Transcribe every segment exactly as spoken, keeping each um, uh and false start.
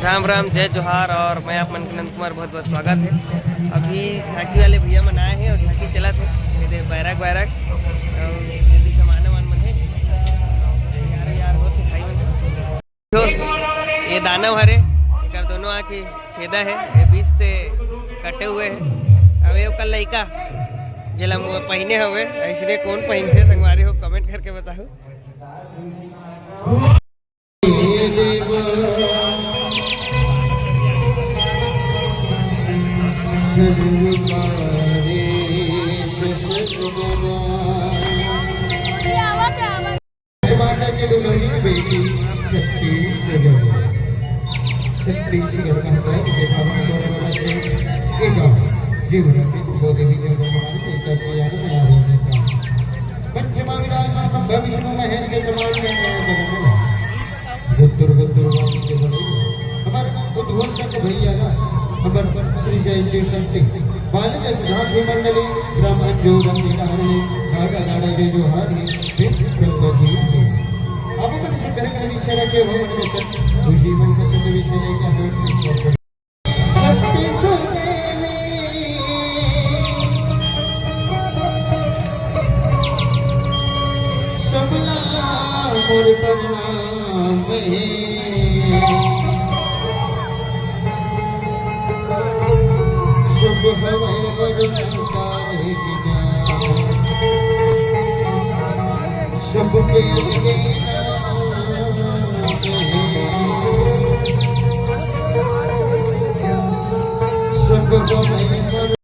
राम राम, जय जोहार, और मैं आप मन के नंद कुमार, बहुत बहुत स्वागत है। अभी झांकी वाले भैया मन आए हैं और झांकी चलत है, ये दे बैरक वैरक और ये दे सामान वामान मन है। यार यार, बहुत भाई मन। तो ये दानव हरे, एकर दोनों आँखी छेदा है, ये बीच से कटे हुए हैं। अब ये ओकर लइका जेला मुँह पहिने हवे, ऐसने कौन पहिनथे संगवारी हो, कमेंट करके बताओ। माता के दुल्हन बेटी छत्तीसगढ़, छत्तीसगढ़ का है, ये पावन सोना वाला से ये गाँव, जीवन में वो देवी के भगवान के ऐसा किया तो बना हो सकता। पंचमा विराजमान ब्रह्मा विष्णु महेश के समान में नया जगत में गुत्तुर गुत्तुर वाली के बने। हमारे उद्घोषक भैया ना, हमारे श्री जय शिव शक्ति बालक सुधार मंडली, ग्राम अंजोर, अंबिका हरणी, धागा गाड़ा जय जोहार, अब मन से करें कभी शरा के हो, मन से खुशी मन पसंद विषय लेकर हो। सबला मोर प्रणाम हे। शुभ हवै वरुण उतारे विधान। सबके लिए नाम हे। शुभ हवै वरुण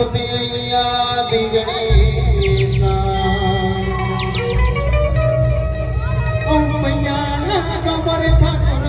याद गणेशा, ओ मैया ला कमर ठाकुर।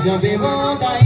जबे वो दाई।